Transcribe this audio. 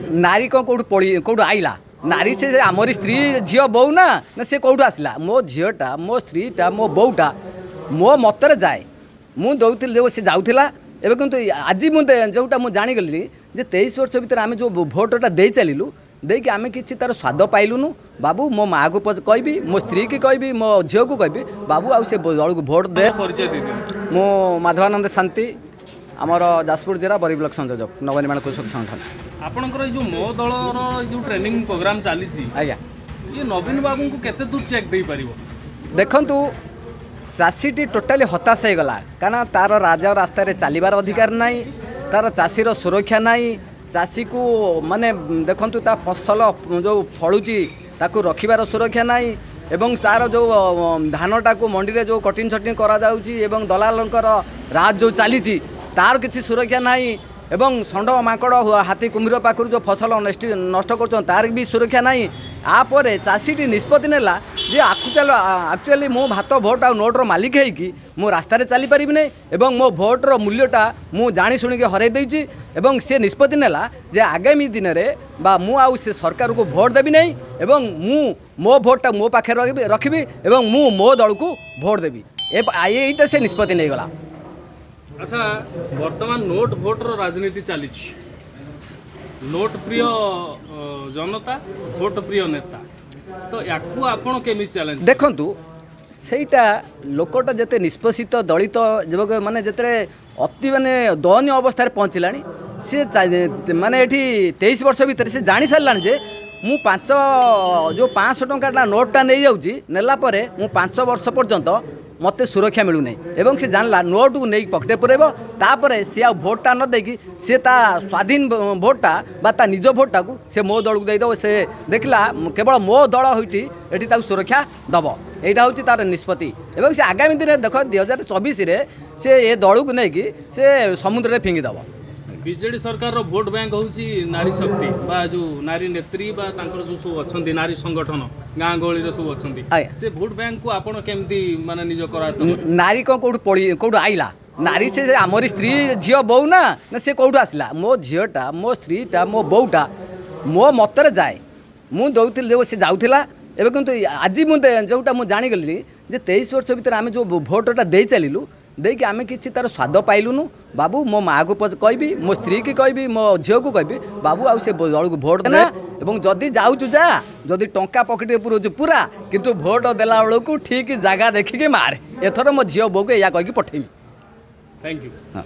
ନାରୀ କ'ଣ କେଉଁଠୁ ପଳି କେଉଁଠୁ ଆଇଲା? ନାରୀ ସେ ଆମରି ସ୍ତ୍ରୀ, ଝିଅ, ବୋଉ ନା ନା ସେ କେଉଁଠୁ ଆସିଲା? ମୋ ଝିଅଟା, ମୋ ସ୍ତ୍ରୀଟା, ମୋ ବୋଉଟା ମୋ ମତରେ ଯାଏ। ମୁଁ ଦେଉଥିଲି ଯେଉଁ ସେ ଯାଉଥିଲା। ଏବେ କିନ୍ତୁ ଆଜି ମୁଁ ଯେଉଁଟା ମୁଁ ଜାଣିଗଲି ଯେ 23 ବର୍ଷ ଭିତରେ ଆମେ ଯେଉଁ ଭୋଟଟା ଦେଇ ଚାଲିଲୁ, ଦେଇକି ଆମେ କିଛି ତା'ର ସ୍ୱାଦ ପାଇଲୁନୁ। ବାବୁ, ମୋ ମାଆକୁ କହିବି, ମୋ ସ୍ତ୍ରୀକି କହିବି, ମୋ ଝିଅକୁ କହିବି, ବାବୁ, ଆଉ ସେ ଦଳକୁ ଭୋଟ ଦେ। ପରିଚୟ ଦେଇଦିଅନ୍ତୁ। ମୁଁ ମାଧବାନନ୍ଦ ଶାନ୍ତି, ଆମର ଯାଜପୁର ଜିଲ୍ଲା ବରୀ ବ୍ଲକ ସଂଯୋଜକ, ନବନିର୍ମାଣ କୃଷକ ସଂଗଠନ। ଆପଣଙ୍କର ଏଇ ଯେଉଁ ମୋ ଦଳର ଏଇ ଯେଉଁ ଟ୍ରେନିଂ ପ୍ରୋଗ୍ରାମ ଚାଲିଛି, ଇଏ ନବୀନ ବାବୁଙ୍କୁ କେତେ ଦୂର ଚେକ୍ ଦେଇପାରିବ? ଦେଖନ୍ତୁ, ଚାଷୀଟି ଟୋଟାଲି ହତାଶ ହେଇଗଲା, କାରଣ ତାର ରାଜ ରାସ୍ତାରେ ଚାଲିବାର ଅଧିକାର ନାହିଁ, ତାର ଚାଷୀର ସୁରକ୍ଷା ନାହିଁ। ଚାଷୀକୁ ମାନେ ଦେଖନ୍ତୁ, ତା ଫସଲ ଯେଉଁ ଫଳୁଛି ତାକୁ ରଖିବାର ସୁରକ୍ଷା ନାହିଁ ଏବଂ ତାର ଯେଉଁ ଧାନଟାକୁ ମଣ୍ଡିରେ ଯେଉଁ କଟିଂ ଛଟିଂ କରାଯାଉଛି ଏବଂ ଦଲାଲଙ୍କର ରାଜ ଯେଉଁ ଚାଲିଛି, ତାର କିଛି ସୁରକ୍ଷା ନାହିଁ ଏବଂ ଷଣ୍ଢ, ମାଙ୍କଡ଼, ହାତୀ, କୁମ୍ଭୀର ପାଖରୁ ଯେଉଁ ଫସଲ ନଷ୍ଟ କରୁଛନ୍ତି, ତାର ବି ସୁରକ୍ଷା ନାହିଁ। ଆପରେ ଚାଷୀଟି ନିଷ୍ପତ୍ତି ନେଲା ଯେ ଆକ୍ଚୁଆଲି ମୁଁ ଭାତ, ଭୋଟ ଆଉ ନୋଟ୍ର ମାଲିକ ହେଇକି ମୁଁ ରାସ୍ତାରେ ଚାଲିପାରିବି ନାହିଁ ଏବଂ ମୋ ଭୋଟ୍ର ମୂଲ୍ୟଟା ମୁଁ ଜାଣି ଶୁଣିକି ହରାଇ ଦେଇଛି। ଏବଂ ସେ ନିଷ୍ପତ୍ତି ନେଲା ଯେ ଆଗାମୀ ଦିନରେ ବା ମୁଁ ଆଉ ସେ ସରକାରକୁ ଭୋଟ ଦେବି ନାହିଁ ଏବଂ ମୁଁ ମୋ ଭୋଟଟା ମୋ ପାଖରେ ରଖିବି ଏବଂ ମୁଁ ମୋ ଦଳକୁ ଭୋଟ ଦେବି। ଏଇଟା ସେ ନିଷ୍ପତ୍ତି ନେଇଗଲା। ଆଚ୍ଛା, ବର୍ତ୍ତମାନ ନୋଟ ଭୋଟର ରାଜନୀତି ଚାଲିଛି। ନୋଟ ପ୍ରିୟ ଜନତା, ଭୋଟ ପ୍ରିୟ ନେତା, ତ ୟାକୁ ଆପଣ କେମିତି ଚ୍ୟାଲେଞ୍ଜ? ଦେଖନ୍ତୁ, ସେଇଟା ଲୋକଟା ଯେତେ ନିଷ୍ପେଷିତ, ଦଳିତ ଯୁବକ ମାନେ ଯେତେ ଅତି ମାନେ ଦୟନୀୟ ଅବସ୍ଥାରେ ପହଞ୍ଚିଲାଣି, ସିଏ ମାନେ ଏଠି 23 ବର୍ଷ ଭିତରେ ସେ ଜାଣି ସାରିଲାଣି ଯେ ମୁଁ ଯେଉଁ 500 ଟଙ୍କାଟା ନୋଟଟା ନେଇଯାଉଛି, ନେଲା ପରେ ମୁଁ 5 ବର୍ଷ ପର୍ଯ୍ୟନ୍ତ ମୋତେ ସୁରକ୍ଷା ମିଳୁନାହିଁ। ଏବଂ ସେ ଜାଣିଲା, ନୋଟକୁ ନେଇକି ପକେଟରେ ପୁରାଇବ, ତାପରେ ସିଏ ଆଉ ଭୋଟଟା ନ ଦେଇକି ସିଏ ତା ସ୍ୱାଧୀନ ଭୋଟଟା ବା ତା ନିଜ ଭୋଟଟାକୁ ସେ ମୋ ଦଳକୁ ଦେଇଦେବ। ସେ ଦେଖିଲା, କେବଳ ମୋ ଦଳ ହୋଇଛି ଏଠି ତାକୁ ସୁରକ୍ଷା ଦେବ। ଏଇଟା ହେଉଛି ତାର ନିଷ୍ପତ୍ତି। ଏବଂ ସେ ଆଗାମୀ ଦିନରେ ଦେଖ, 2024ରେ ସେ ଏ ଦଳକୁ ନେଇକି ସେ ସମୁଦ୍ରରେ ଫିଙ୍ଗିଦେବ। ବିଜେଡି ସରକାରର ଭୋଟ ବ୍ୟାଙ୍କ ହେଉଛି ନାରୀ ଶକ୍ତି ବା ଯୋଉ ନାରୀ ନେତ୍ରୀ ବା ତାଙ୍କର ଯୋଉ ସବୁ ଅଛନ୍ତି, ନାରୀ ସଂଗଠନ ଗାଁ ଗହଳିରେ ସବୁ ଅଛନ୍ତି। ସେ ଭୋଟ ବ୍ୟାଙ୍କକୁ ଆପଣ କେମିତି ମାନେ ନିଜ କରାୟତ୍ତ କରିବେ? ନାରୀ କ'ଣ କେଉଁଠୁ ପଳି କେଉଁଠୁ ଆଇଲା? ନାରୀ ସେ ଆମରି ସ୍ତ୍ରୀ, ଝିଅ, ବୋଉ ନା ନା ସେ କେଉଁଠୁ ଆସିଲା? ମୋ ଝିଅଟା, ମୋ ସ୍ତ୍ରୀଟା, ମୋ ବୋଉଟା ମୋ ମତରେ ଯାଏ। ମୁଁ ଦେଉଥିଲି ଯେଉଁ ସେ ଯାଉଥିଲା। ଏବେ କିନ୍ତୁ ଆଜି ମୁଁ ଯେଉଁଟା ମୁଁ ଜାଣିଗଲି ଯେ 23 ବର୍ଷ ଭିତରେ ଆମେ ଯେଉଁ ଭୋଟଟା ଦେଇ ଚାଲିଲୁ, ଦେଇକି ଆମେ କିଛି ତା'ର ସ୍ୱାଦ ପାଇଲୁନୁ। ବାବୁ, ମୋ ମାଆକୁ କହିବି, ମୋ ସ୍ତ୍ରୀକି କହିବି, ମୋ ଝିଅକୁ କହିବି, ବାବୁ, ଆଉ ସେ ଦଳକୁ ଭୋଟ ଦେ ନା ଏବଂ ଯଦି ଯାଉଛୁ ଯା, ଯଦି ଟଙ୍କା ପକେଟରେ ପୁରଉଛୁ ପୁରା, କିନ୍ତୁ ଭୋଟ ଦେଲା ବେଳକୁ ଠିକ୍ ଜାଗା ଦେଖିକି ମାରେ। ଏଥର ମୋ ଝିଅ ବୋଉକୁ ଏଇଆ କହିକି ପଠେଇବି। Thank you. ହଁ।